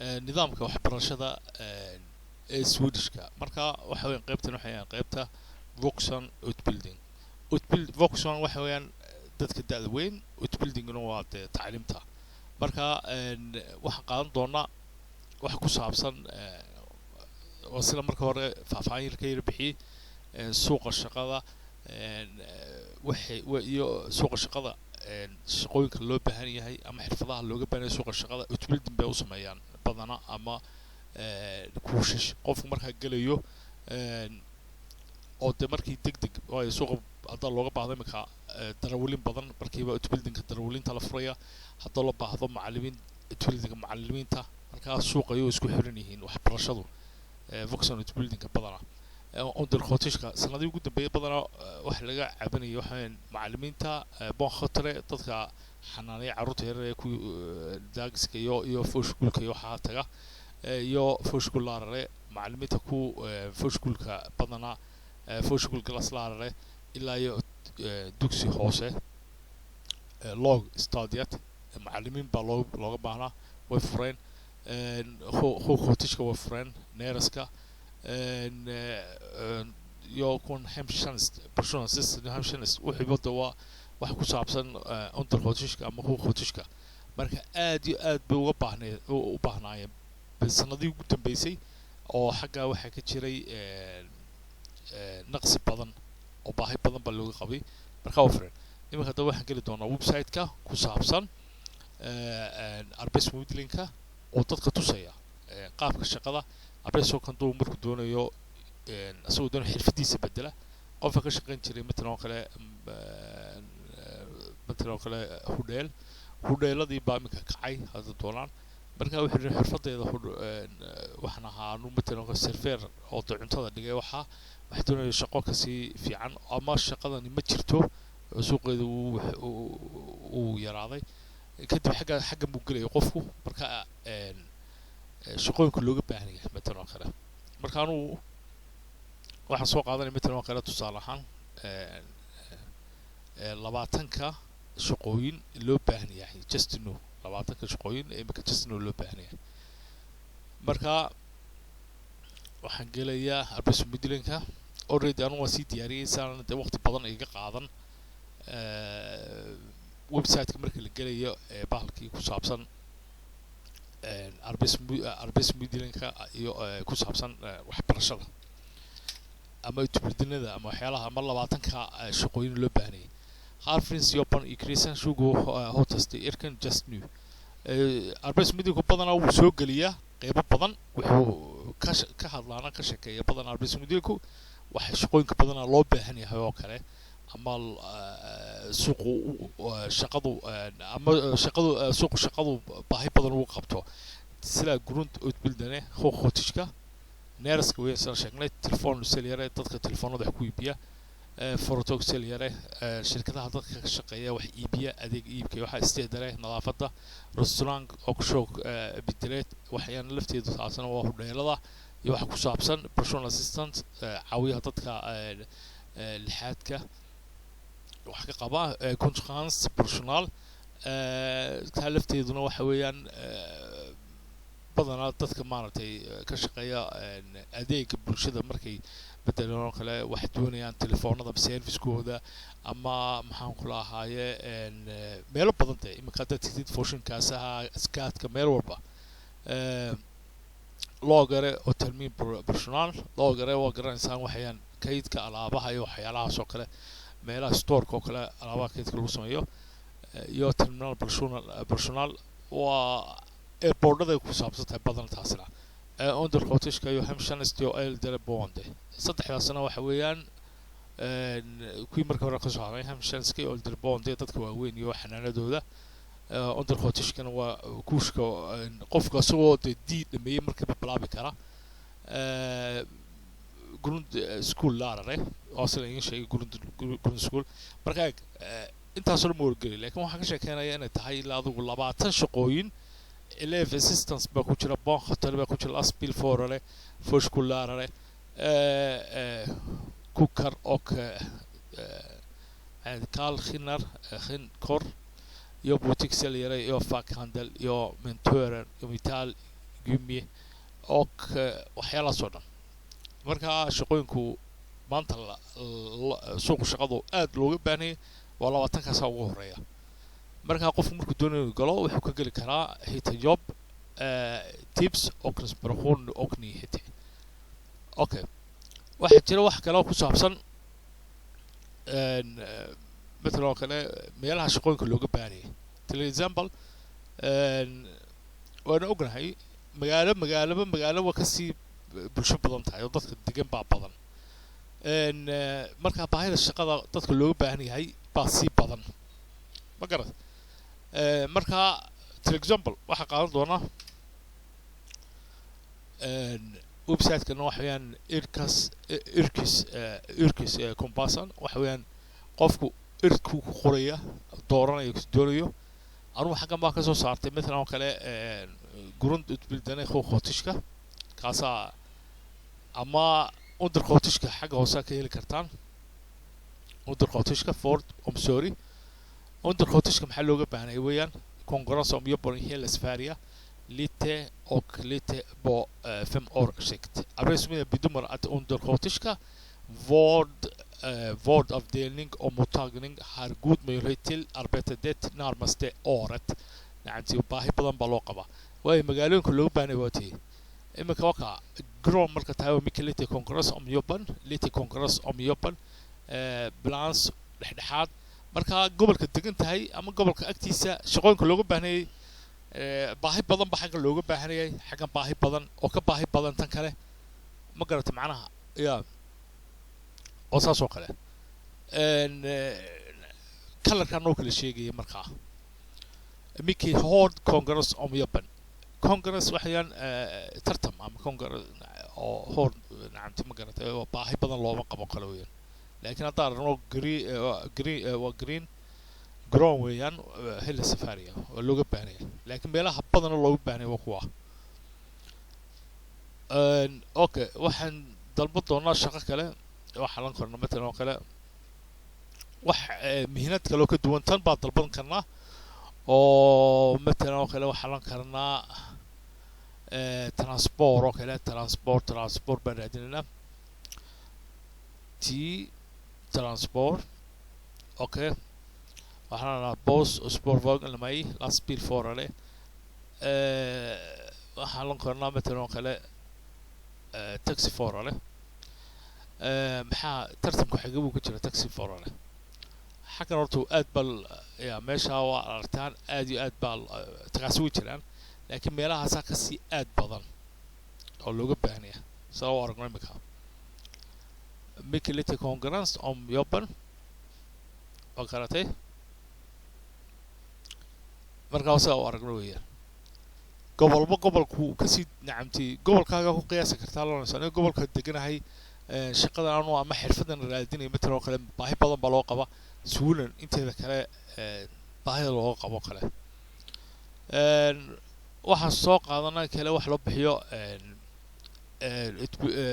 Nidaamka waxbarashada ee Swedishka. Marka waxa weeyaan qaybtan waxa weeyaan qaybta vuxenutbildning. Vuxen waxa weeyaan dadka da'da weyn, utbildningna waa dee tacliimta. Marka waxaan qaadan doonaa wax ku saabsan waa sida marka hore faahfaahin yar ka yar bixiyey suuqa shaqada waxay iyo suuqa shaqada, shaqooyinka loo baahan yahay ama xirfadaha looga baahan yahay suuqa shaqada. Utbildning bay u sameeyaan badana ama kuushash qofku markaa gelayo oo dee markii deg deg, waayo suuqa haddaa looga baahdo iminka darawalin badan, markiiba utbildningka darawalinta la furaya. Haddoo la baahdo macallimiin, utbildningka macallimiinta. Markaa suuqa ayuu isku xiran yihiin waxbarashadu, vuxenutbildningka badana. Undersköterska sanadihii ugu dambeeyay badanaa waxa laga cabanayay waxa weeyaan macallimiinta, barnskötare, dadka xanaaneeya carruurta yaryar ee ku dagiska iyo förskoleka iyo waxaa taga, iyo förskollärare, macallimiinta ku förskoleka badanaa, förskoleklasslärare ilaa iyo dugsi hoose, lågstadiet, macallimiin baa looga baahnaa, way fureen. Sjuksköterska way fureen, neeraska iyo kuwan hemtjänst, personal assistant, hemtjänst, wixii wada waa wax ku saabsan undersköterska ama sjuksköterska. Marka aad iyo aad bay uga baahnay u baahnaayeen sanadihii ugu dambeysay, oo xaggaa waxaa ka jiray naqsi badan oo baahi badan baa looga qabay. Marka waa fureen. Iminka haddaba waxaan geli doonaa website-ka ku saabsan Arbetsförmedlingka oo dadka tusaya qaabka shaqada arbetssökande markuu doonayo, isagoo doonayo xirfadiisa bedela. Qofka ka shaqayn jiray matalan oo kale hudheel, hudheeladii baa iminka kacay hadda doonaan. Marka wuxuu yidhi xirfadeeda waxaan ahaa anu matalan oo kale server oo dee cuntada dhigay, waxa doonaya shaqo kasii fiican, ama shaqadani ma jirto oo suuqeedu uu yaraaday. Kadib xaggan buu gelaya qofku. Marka shaqooyinka looga baahan yahay matalan oo kale, marka anugu waxaan soo qaadanaya matalan oo kale tusaale ahaan 20-ka shaqooyin loo baahan yahay just nu, 20-ka shaqooyin ee imika just nu loo baahan yahay. Marka waxaan gelayaa Arbetsförmedlingka. Already anugu waan sii diyaariyey saan dee waqti badan iga qaadan. Website-ka marka la gelayo ee bahalkii ku saabsan Arbetsförmedlingka iyo ku saabsan waxbarashada ama utbildningada ama waxyaalaha ama 20-ka shaqooyin loo baahanayay. Här finns jobben i krisen 20 hetaste yrken just nu. Arbetsförmedlingku badanaa wuu soo geliyaa qeybo badan, wuxuu ka hadlaana ka sheekeeya badanaa Arbetsförmedlingku waxa shaqooyinka badanaa loo baahan yahay oo kale, ama suuqu shaqadu ama shaqadu suuqu shaqadu baahi badan ugu qabto, sida grundutbildade sjuksköterska, neeraska weyn sidaan sheegnay, telefonsäljare, dadka telefoonada wax ku iibiya, företagssäljare, shirkadaha dadka ka shaqeeya wax iibiya, adeeg iibka iyo waxa, städare, nadaafadda, restaurang och köksbiträde, waxyaana lafteedu taasna waa hudheelada iyo waxa ku saabsan, personal assistant, caawiyaha dadka lixaadka wax ka qaba, konkurenspersonal, taa lafteeduna waxa weeyaan badanaa dadka maaragtay ka shaqeeya adeega bulshada, markay matalan oo kale wax doonayaan telefoonada servicekooda ama maxaan kula ahaaye meelo badan dee iminka haddaad tigtid Försäkringskassaha, skatka, meel walba. Lager och terminpersonal, lager waa garanaysaan, waxayaan kaydka alaabaha iyo waxyaalahaas oo kale, meelaha storeka oo kale alaabaha kaydka lagu sameeyo, iyo terminal personal waa airportaday ku saabsan tahay badan taasina, undersköterska iyo hemtjänst iyo äldreboende. Saddexdaasna waxa weeyaan kuwii marka hore kasoo hadlay, hemtjänstka iyo äldreboende dadka waaweyn iyo xanaanadooda, undersköterskana waa kuushka qofka isagoo dee D dhameeyey markiiba bilaabi kara. Grundskollärare oo sida idin sheegay grundskola. Marka eeg, intaasoo dhan ma wargeli, laakiin waxaan ka sheekeynaya inay tahay ilaa adigu 20 shaqooyin. Elev assistance baa ku jira, barnskötare baa ku jira, lastbilsförare, förskollärare, kockar och kallskinnare, skinnkor iyo butikssäljare iyo fackhandel iyo montörer iyo metall gummi och waxyaalahaas oo dhan. Marka shaqooyinku maanta suuqa shaqadu aad looga baahnayay waa 20-kaasaa ugu horeeya. Marka qofku markuu doonayo inuu galo, wuxuu ka geli karaa hitta jobb, tips och inspiration och nyheter. Okay, waxaa jira wax kale oo ku saabsan matalan oo kale meelaha shaqooyinka looga baahnayay. Till example, waana ognahay magaalo magaalaba magaalo waa kasii bulsho badan tahay oo dadka degan baa badan. Marka baahida shaqada dadka looga baahan yahay baa sii badan, ma garat? Marka till example waxaa qaadan doona website-kana, waxa weeyaan Yrkeskompassen. Waxa weeyaan qofku yrke-uu ku qoraya, dooranayo, doonayo. Anugu xaggan baan kasoo saartay matalan oo kale grundutbildade sjuksköterska, kaasaa ama undersköterska xagga hoose ka heli kartaan. Undersköterska vård omsorg. Undersköterska maxaa looga baahnay weeyaan? Konkurrens om jobben i hela Sverige, lite och lite på 5 år sikt. Arbetsförmedlingen bedömer att undersköterska, vårdavdelning och mottagning har god möjlighet till arbete det närmaste året. Nacamti, baahi badan baa loo qabaa, waayo magaalooyinka looga baahnay waa tii iminka waa kaa grön. Marka tahay waa mycket lite konkurrens om jobben, lite konkurrens om jobben, balans, dhexdhexaad. Marka gobolka degan tahay ama gobolka agtiisa shaqooyinka looga baahnayay, baahi badan ba xagga looga baahanayay, xaggan baahi badan oo ka baahi badan tan kale, ma garata macnaha? Ya, oo saas oo kale kalarkaa noo kala sheegaya. Markaa mycket hård konkurrens om jobben. Konkurrens waxayaan tartam ama konkurrens oo hård, nacamti, ma garatay? Oo baahi badan looma qabo kale weeyaan. Laakiin haddaan aragno green, green waa green, grön weeyaan, hela Sverige waa looga baahnaya, laakiin meelaha badana looga baahnaya waa kuwa. Okay, waxaan dalban doonaa shaqo kale. Waxaan lan karno matalan oo kale wax mihnad kale oo ka duwan tan baa dalban karnaa, oo matalan oo kale waxaan lan karnaa transport oo kale. Transport baan raadinaynaa, t transport. Okay, waxaan lanaa buss, spårvagn, may, lastbilförare. Waxaan lan karnaa matalan oo kale taxiförare. Maxaa tartanku xagee buu ku jira? Taxiförare xaggan horta aad baa ya meesha waa aragtaan, aad iyo aad baa tagaasi way jiraan, laakiin meelahaasaa kasii aad badan oo looga baahnaya sida u aragno imika. Mycket lite konkurrens om jobben, waa garatay? Markaa sida u aragno weeyaan, gobolba gobolku kasii, nacamti, gobolkaaga ku qiyaasi kartaa loonaysa. Aniga gobolka deganahay, shaqadan anu ama xirfadan raadinaya matalan oo kale baahi badan baa loo qaba. Sweden inteeda kale baahida looga qabo kale. Waxaan soo qaadanay kale wax loo bixiyo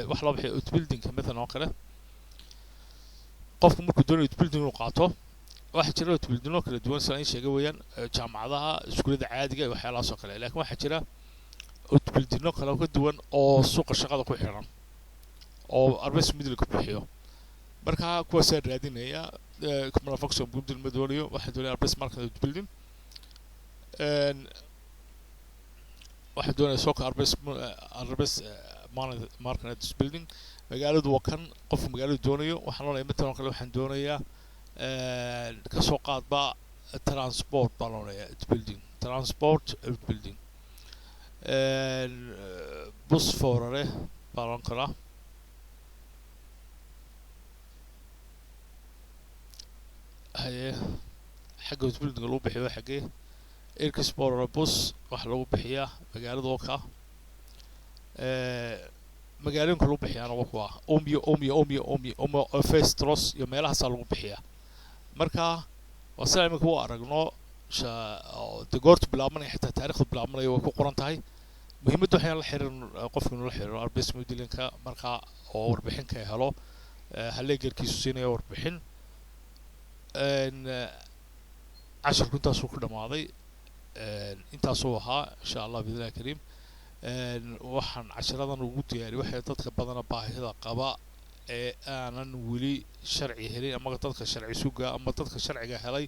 wax loo bixiyo utbildning-ka matalan oo kale. Qofku markuu doonayo utbildning inuu qaato, waxaa jira utbildning-o kala duwan, sida in sheegay weeyaan, jaamacadaha, iskuullada caadiga iyo waxyaalahaas oo kale. Laakiin waxaa jira utbildning-o kale oo ka duwan oo suuqa shaqada ku xiran oo Arbetsförmedlingen ku bixiyo. Marka kuwaasaan raadinaya. Kommunal vuxenutbildning ma doonayo, waxaan doonaya arbetsmarknadsutbildning. Waxaan doonaya soka arbetsmarknadsutbildning. Magaaladu waa kan qofku magaaladu doonayo. Waxaan oonaya matalan oo kale waxaan doonayaa, kasoo qaadba transport baan oonaya, utbildning, transport utbildning, bussförare baan oran karaa. Haye, xagga utbildning-ga lagu bixiyo xaggee? Yrkesförare buss waxa lagu bixiyaa magaalada oo ka magaalooyinka lagu bixiyaana waa kuwa Umeå, Umeå, Umeå, Umeå, Umeå, Västerås iyo meelahaasaa lagu bixiyaa. Marka waa sida iminka u aragno de goortu bilaabmanaya, xitaa taarikhdu bilaabmanaya way ku qoran tahay. Muhiimadda waxay la xiriir qofku inuu la xiriiro Arbetsförmedlingen-ka, marka oo warbixin ka helo haleegarkiisu siinaya warbixin. Casharku intaasuu ku dhamaaday, intaasuu ahaa, insha Allah biidnillahi kariim. Waxaan cashiradan ugu diyaariyay waxay dadka badana baahida qaba ee aanan weli sharci helin, ama dadka sharci suga ama dadka sharciga helay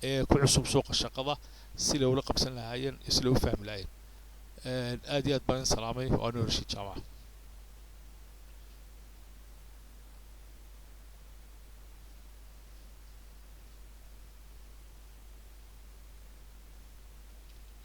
ee ku cusub suuqa shaqada, si loola qabsan lahaayeen, si loo fahmi lahaayeen. Aad iyo aad baan in salaamay. Waa Nuur Rashiid Jaamac.